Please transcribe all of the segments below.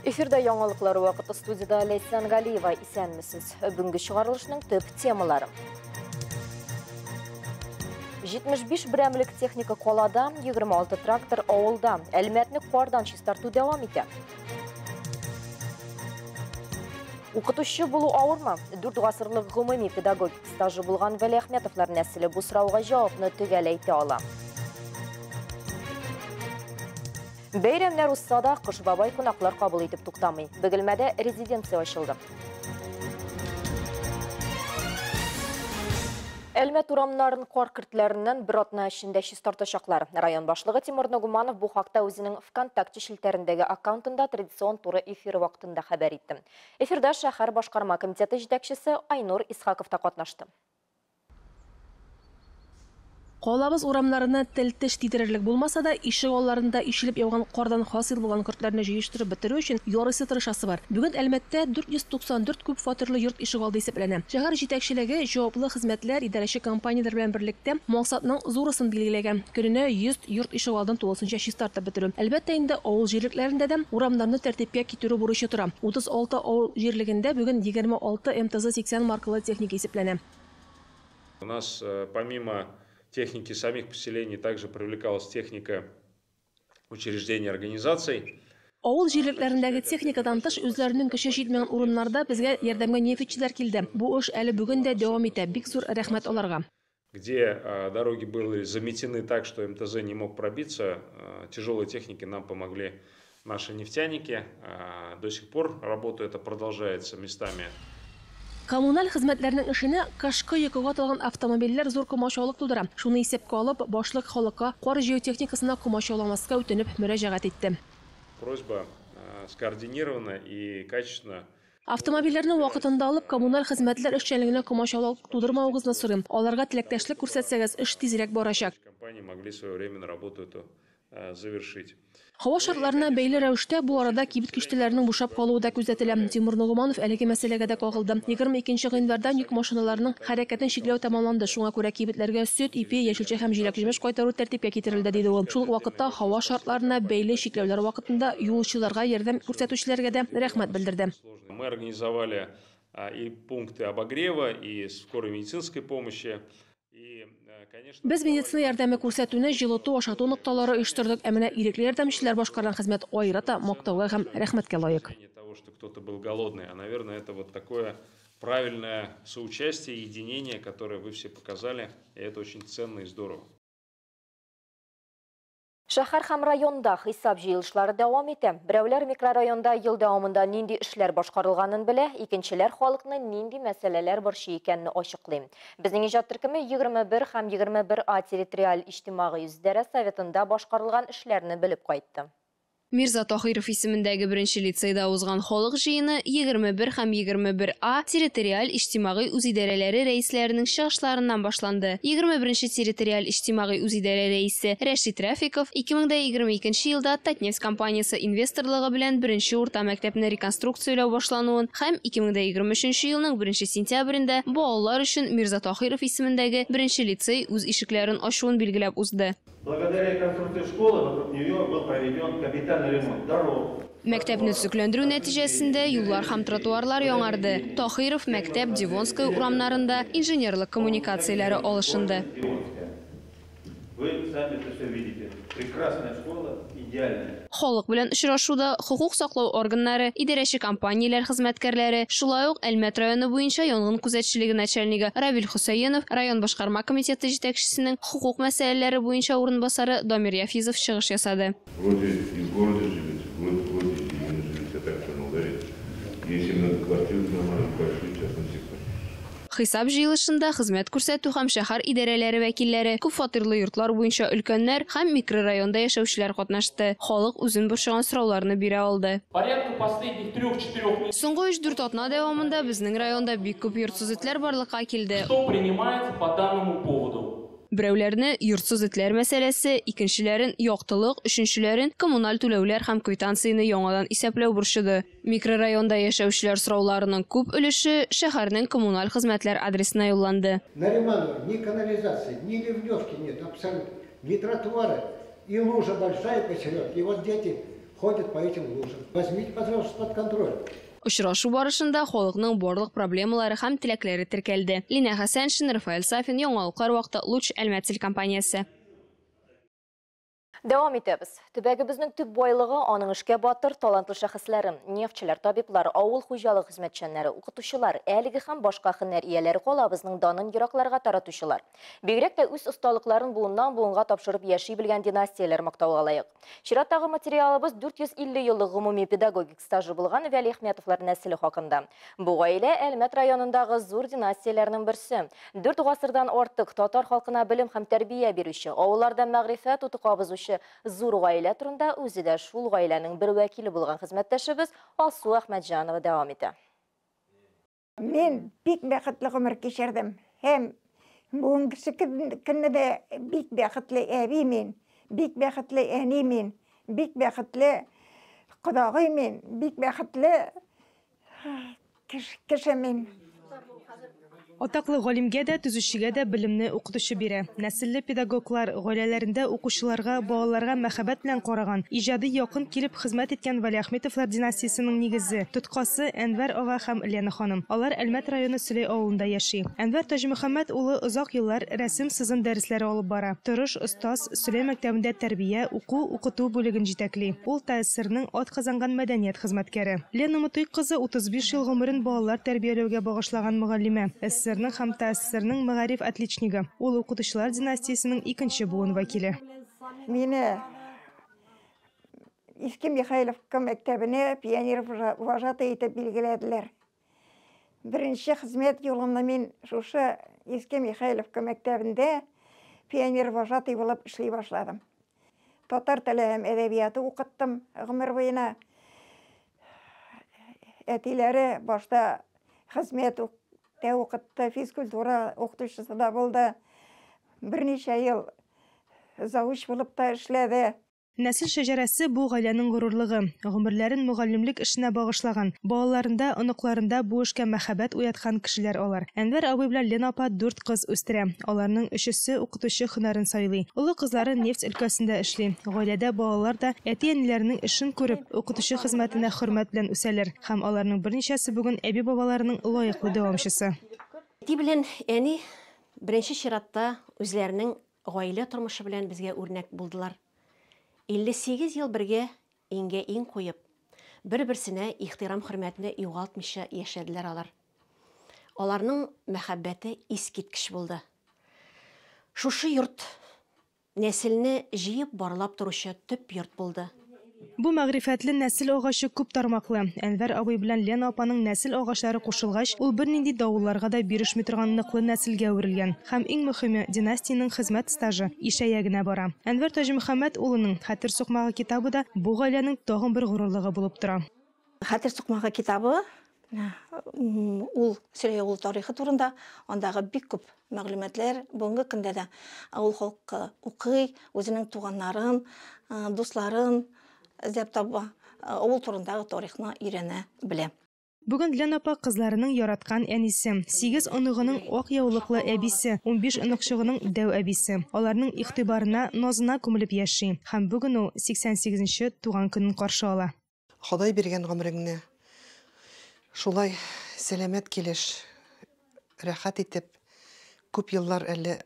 Эфирда яңалыклар вакыты, студияда Ләйсән Галиева. Исәнмесез. Бүгенге чыгарылышның төп темалары. 75 берәмлек техника калада, 26 трактор авылда. Әлмәтне кардан чистарту дәвам итә. Укытучы булу авырмы? 4 гасырлык гомуми педагогик стажы булган Вәлиәхмәтовлар нәселе бу сорауга җавапны төгәл әйтә ала. Бәйрәмнәр узса да, Кыш бабай кунаклар кабул итеп туктамый. Бөгелмәдә резиденция ачылды. Әлмәт урамнарын кар көртләреннән бер атна эчендә чистартачаклар. Район башлыгы Тимур Нагуманов бу хакта үзенең ВКонтакте челтәрендәге аккаунтында традицион туры эфиры вакытында хәбәр итте. Эфирда шәһәр башкарма комитеты җитәкчесе Айнур Исхаков та катнашты. Калабыз урамнарына тел-теш тидерерлек булмаса да, ишек алларында ишелеп яуган кардан хасил булган көртләрне җыештырып бетерү өчен ярыйсы тырышасы бар. Бүген Әлмәттә 494 күп фатирлы йорт ишек алды исәпләнә. Шәһәр җитәкчелеге җаваплы хезмәтләр, идарәче компанияләр белән берлектә максатның зурысын билгеләгән. Көненә 100 йорт ишек алдын тулысынча чистартып бетерү. Әлбәттә инде, авыл җирлекләрендә дә урамнарны тәртипкә китерү бурычы тора. 36 авыл җирлегендә бүген 26 МТЗ-80 маркалы техника исәпләнә. У нас помимо техники самих поселений также привлекалась техника учреждений, организаций. Авыл җирлекләрендәге техникадан тыш, үзләренең көче җитмәгән урыннарда безгә ярдәмгә нефтьчеләр килде. Бу эш әле бүген дә дәвам итә. Бик зур рәхмәт аларга. Где дороги были заметены так, что МТЗ не мог пробиться, тяжелой технике нам помогли наши нефтяники. До сих пор работа эта продолжается местами. Коммуналь хезмәтләрнең эшенә кышкы йокыга талган автомобильләр зур комачаулык тудыра. Шуны исәпкә алып, башлык халыкка кар җыю техникасына комачауламаска үтенеп мөрәҗәгать итте. Просьба скоординированно и качественно. Автомобильләрне вакытында алып, коммуналь хезмәтләр эшчәнлегенә комачаулык тудырмавыгызны сорыйм. Аларга теләктәшлек күрсәтсәгез, эш тизрәк барачак. Компании могли своевременно работу эту завершить. Һава шартларына бәйле рәвештә бу арада кибет киштәләренең бушап калуы да күзәтелә. Тимур Нагуманов әлеге мәсьәләгә дә кагылды. 22 гыйнвардан йөк машиналарының хәрәкәтен чикләү тәмамланды. Шуңа күрә кибетләргә сөт, ипи, яшелчә һәм җиләк-җимеш кайтару тәртипкә китерелде, диде ул. Шул ук вакытта һава шартларына бәйле чикләүләр вакытында юлчыларга ярдәм күрсәтүчеләргә дә рәхмәт белдерде. Мы организовали и пункты обогрева, и скорой медицинской помощи. Без медицина ярдәме күрсәтүне җылыту, ашату нокталары оештырдык. Ә менә ирекле ярдәмчеләр башкарган хезмәт аерата мактауга һәм рәхмәткә лаек. Того, что кто-то был голодный, а, наверное, это вот такое правильное соучастие, единение, которое вы все показали, и это очень ценно и здорово. Шәһәр һәм районда хисап җыелышлары дәвам итә. Берәүләр микрорайонда ел дәвамында нинди эшләр башкарылганын белә, икенчеләр халыкны нинди мәсьәләләр борчый икәнен ачыклый. Безнең иҗат төркеме 21 һәм 21 А территориаль иҗтимагый үзидарә советында башкарылган эшләрне белеп кайтты. Мирза Тахиров исемендәге беренче лицейда узган халык җыены 21 һәм 21 А территориаль иҗтимагый үзидарәләре рәисләренең чыгышларыннан башланды. 21 территориаль иҗтимагый үзидарә рәисе Рәшит Рафиков 2022 елда Татнефть компаниясе инвесторлыгы белән беренче урта мәктәпне реконструкцияләү башлануын һәм 2023 елның 1 сентябрендә балалар өчен Мирза Тахиров исемендәге беренче лицей үз ишекләрен ачуын билгеләп узды. Благодаря реконструкции школы вокруг нее был проведен капитальный ремонт дорог. Мәктәпне төзекләндерү нәтиҗәсендә юллар һәм тротуарлар яңарды. Тахиров, мәктәп, Девонская урамнарында инженерлык коммуникацияләре алышынды. Вы сами это все видите. Прекрасная школа, идеальная. Халык белән очрашуда хокук саклау органнары, идарәче компанияләр хезмәткәрләре, шулай ук Әлмәт районы буенча янгын күзәтчелеге начальнигы Равил Хөсәенов, район башкарма комитеты җитәкчесенең хокук мәсьәләләре буенча урынбасары Дамир Яфизов чыгыш ясады. Вроде и в городе живете, вроде и не живете, так понял, да? Есть именно квартиры нормальные, большие, частный сектор. Хисап җыелышында хезмәт күрсәтү һәм шәһәр идарәләре вәкилләре, күп фатирлы йортлар буенча өлкәннәр һәм микрорайонда яшәүчеләр катнашты. Халык үзен борчыган сорауларны бирә алды. Порядка последних трех-четырех месяцев. Соңгы 3-4 атна дәвамында безнең районда бик күп йортсыз этләр барлыкка килде. Что принимается по данному поводу? Берәүләрне йортсыз этләр мәсьәләсе, икенчеләрен яктылык, өченчеләрен коммуналь түләүләр һәм квитанцияне яңадан исәпләү борчыды. Микрорайонда яшәүчеләр сорауларының күп өлеше шәһәрнең коммуналь хезмәтләр адресына юлланды. Нариманова ни канализации, ни ливневки нет, абсолютно, ни тротуара, и лужа большая посередке, и вот дети ходят по этим лужам. Возьмите, пожалуйста, под контроль. Очрашу барышында халыкның барлык проблемалары һәм теләкләре теркәлде. Лина Хәсәншин, Рафаэль Сафин, Яңалыклар вакыты, Луч, Әлмәт телекомпаниясе. Дәвам итәбез. Төбәгебезнең төп байлыгы аның эшкә батыр талантлы шәхесләре, нефтчеләр, табиблар, авыл хуҗалык хезмәтчәннәре, укытучылар, әлеге һәм башка һөнәр ияләре калабызның данын еракларга таратучылар. Бигрәк тә үз осталыкларын буыннан буынга тапшырып яши белгән династияләр мактауга лаек. Чираттагы материалыбыз 450 еллык гомуми педагогик стажы булган Вәлиәхмәтовлар нәселе хакында. Бу гаилә Әлмәт районындагы зур династияләрнең берсе. 4 гасырдан артык татар халкына белем һәм тәрбия бирүче, авылларда мәгърифәт уты кабызучы зур гаилә турында үзе дә шул гаиләнең бер вәкиле булган хезмәттәшебез Алсу Әхмәтҗанова дәвам итә. Мин бик бәхетле гомер кичердем. Һәм бүгенге көнне дә бик бәхетле әби мин, бик бәхетле әни мин, бик бәхетле кодагый мин, бик бәхетле кеше мин. Атаклы галимгә дә, төзүчегә дә белемне укытучы бирә. Нәселле педагоглар гаиләләрендә укучыларга, балаларга мәхәббәт белән караган, иҗади якын килеп хезмәт иткән Вәлиәхмәтовлар династиясенең нигезе, тоткасы Әнвәр ага һәм Лена ханым. Алар Әлмәт районы Сөләй авылында яши. Әнвәр Таҗимөхәммәт улы озак еллар рәсем сызым дәресләре алып бара. Тырыш остаз Сөләй мәктәбендә тәрбия, уку, укыту бүлеген җитәкли. Ул ТАССРның атказанган мәдәният хезмәткәре. Лена Мутый кызы 35 ел гомерен балалар тәрбияләүгә багышлаган мөгаллимә. СССРның һәм ТАССРның мәгариф отличнигы. Ул укытучылар династиясенең икенче буын вәкиле. Мине Иске Михайловка мәктәбенә пионер вожатый итеп билгеләделәр. Беренче хезмәт юлымны мин шушы Иске Михайловка мәктәбендә пионер вожатый булып эшли башладым. Татар теле һәм әдәбияты укыттым гомер буена. Әтиләре башта хезмәт укытты, физкультура укытучысы да булды. Берничә ел завуч булып та эшләде. Нәсел шәҗәрәсе бу гаиләнең горурлыгы. Гомерләрен мөгаллимлек эшенә багышлаган, балаларында, оныкларында бу эшкә мәхәббәт уяткан кешеләр алар. Әнвәр абый белән Лена апа 4 кыз үстерә. Аларның өчесе укытучы һөнәрен сайлый. Олы кызлары нефть өлкәсендә эшли. Гаиләдә балалар да әти-әниләренең эшен күреп, укытучы хезмәтенә хөрмәт белән үсәләр. Һәм аларның берничәсе бүген әби-бабаларының лаеклы дәвамчысы. Әти белән әни беренче чиратта үзләренең гаилә тормышы белән безгә үрнәк булдылар. 58 ел бергә иңгә иң куеп, бер-берсенә ихтирам хөрмәтне югалтмыйча яшәделәр алар. Аларның мәхәббәте искиткеч булды. Шушы йорт нәселне җыеп барлап торучы төп йорт булды. Бу мәгърифәтле нәсел агачы күп тармаклы. Әнвәр абый белән Лена апаның нәсел агачлары кушылгач, ул бернинди давылларга да бирешми торган ныклы нәселгә әверелгән. Һәм иң мөһиме, династиянең хезмәт стажы ишәя генә бара. Әнвәр Таҗимөхәммәт улының Хәтер сукмагы китабы да бу гаиләнең тагын бер горурлыгы булып тора. Хәтер сукмагы китабы ул Сөләй авылы тарихы турында, андагы бик күп мәгълүматлар бүгенге көндә дә авыл халкы укый, үзенең туганнарын, дусларын эзләп таба, авыл турындагы тарихны өйрәнә белә. Бүген Лена апа кызларының яраткан әнисе, 8 оныгының ак яулыклы әбисе, 15 оныкчыгының дәү әбисе. Аларның игътибарына, назына күмелеп яши. Һәм бүген ул 88-нче туган көнен каршы ала. Ходай биргән гомереңне шулай сәламәт килеш, рәхәт итеп, күп еллар әле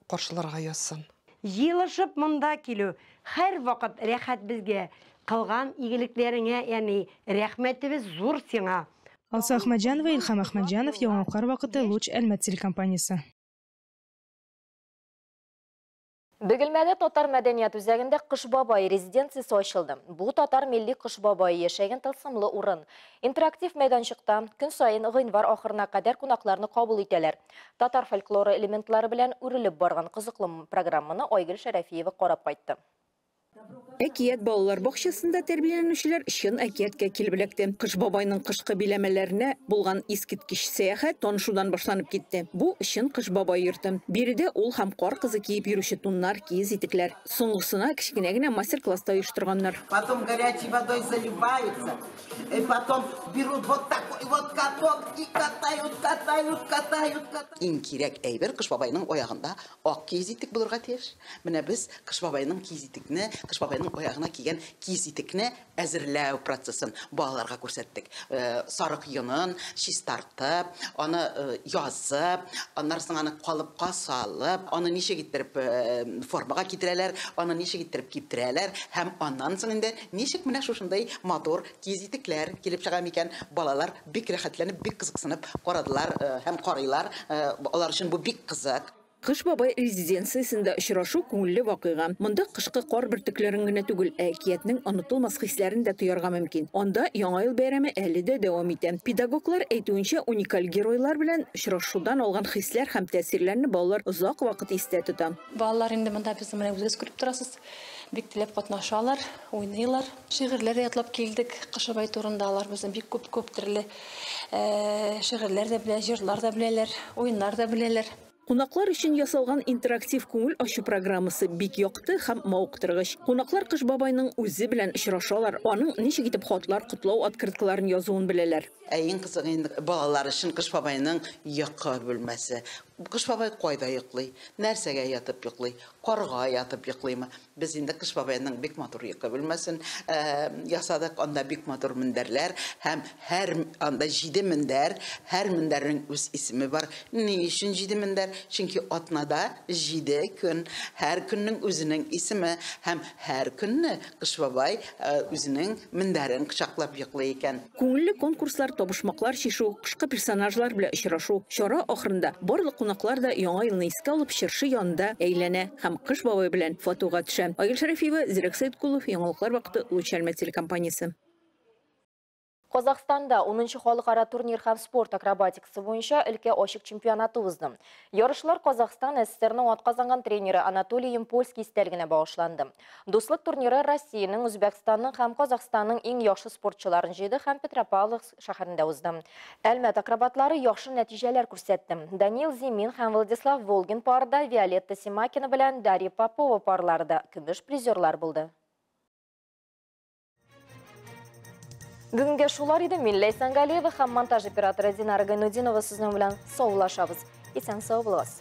каршыларга язсын. Җыелышып монда килү һәр вакыт рәхәт безгә. Кылган игелекләреңә, әни, рәхмәтебез зур сиңа. Алсу Әхмәтҗанова, Илһам Әхмәтҗанов, Яңалыклар вакыты, Луч, Әлмәт телекомпаниясе. Бөгелмәдә татар мәдәният үзәгендә Кыш бабай резиденциясе ачылды. Бу татар милли Кыш бабай яшәгән тылсымлы урын. Интерактив мәйданчыкта көн саен гыйнвар ахырына кадәр кунакларны кабул итәләр. Татар фольклоры элементлары белән үрелеп барган кызыклы программаны Айгөл Шәрәфиева карап кайтты. Әкият балалар бакчасында тәрбияләнүчеләр чын әкияткә килеп эләкте. Кыш бабайның кышкы биләмәләренә булган искиткеч сәяхәт танышудан башланып китте. Бу чын Кыш бабай йорты. Биредә ул һәм кар кызы киеп йөрүче туннар, киез итекләр. Соңгысына кечкенә генә мастер-класста оештырганнар. Потом горячей водой заливаются, и потом берут вот такой вот каток и катают, катают, катают, катают. Иң кирәк әйбер Кыш бабайның аягында ак киез итек булырга тиеш. Менә без Кыш бабайның киез итекне Кыш бабайның аягына кигән киез итекне әзерләү процессын балаларга күрсәттек. Сарык йонын чистартып, аны язып, аннан соң аны калыпка салып, аны ничек иттереп формага китерәләр, аны ничек иттереп киптерәләр һәм аннан соң инде ничек менә шушындай матур киез итекләр килеп чыга микән? Балалар бик рәхәтләнеп, бик кызыксынып карадылар һәм карыйлар. Алар өчен бу бик кызык. Кыш бабай резиденциясендә очрашу күңелле вакыйга. Монда кышкы кар бөртекләрен генә түгел, ә әкиятнең онытылмас хисләрен дә тоярга мөмкин. Анда Яңа ел бәйрәме әле дә дәвам итә. Педагоглар әйтүенчә, уникаль геройлар белән очрашудан алган хисләр һәм тәэсирләрне балалар озак вакыт истә тота. Балалар инде монда безнең менә үзегез күреп торасыз. Бик теләп катнашалар, уйныйлар. Шигырьләр дә ятлап килдек. Кыш бабай турында алар безнең бик күп төрле шигырьләр дә белә, җырлар да беләләр, уеннар да беләләр. Кунаклар өчен ясалган интерактив күңел ачу программасы бик якты һәм мавыктыргыч. Кунаклар Кыш бабайның үзе белән очрашалар, аның ничек итеп хатлар, котлау открыткаларын язуын беләләр. Ә иң кызыгы инде балалар өчен Кыш бабайның йокы бүлмәсе. Кыш бабай кайда йоклый? Нәрсәгә ятып йоклый? Карга ятып йоклыймы? Без инде Кыш бабайның бик матур йокы бүлмәсен ясадык. Анда бик матур мендәрләр һәм һәр анда 7 мендәр, һәр мендәрнең үз исеме бар. Ни өчен 7 мендәр? Чөнки атнада 7 көн, һәр көннең үзенең исеме һәм һәр көнне Кыш бабай үзенең мендәрен кочаклап йоклый икән. Күңелле конкурслар, табышмаклар чишү, кышкы персонажлар белән очрашу. Чара ахырында барлык кунаклар да Яңа елны искә алып чыршы янында әйләнә һәм Кыш бабай белән фотога төшә. Айгөл Шәрәфиева, Зирәк Сәйткулов, Яңалыклар вакыты, Луч Әлмәт телекомпаниясе. Казахстанда 10-нчы халыкара турнир һәм спорт акробатикасы буенча өлкә ачык чемпионаты узды. Ярышлар Казахстан СССРның атказанган тренеры Анатолий Ямпольский истәлегенә багышланды. Дуслык турниры Россиянең, Үзбәкстанның һәм Казахстанның иң яхшы спортчыларын җыйды һәм Петропавловск шәһәрендә узды. Әлмәт акробатлары яхшы нәтиҗәләр күрсәтте. Даниил Зимин һәм Владислав Волгин парда, Виолетта Симакина белән Дарья Попова парлары да көмеш призерлар булды. Бүгенгә шулар иде. Мин Ләйсән Галиева һәм монтаж операторы Динара Гайнутдинова сезнең белән саубуллашабыз. Исән сау булыгыз.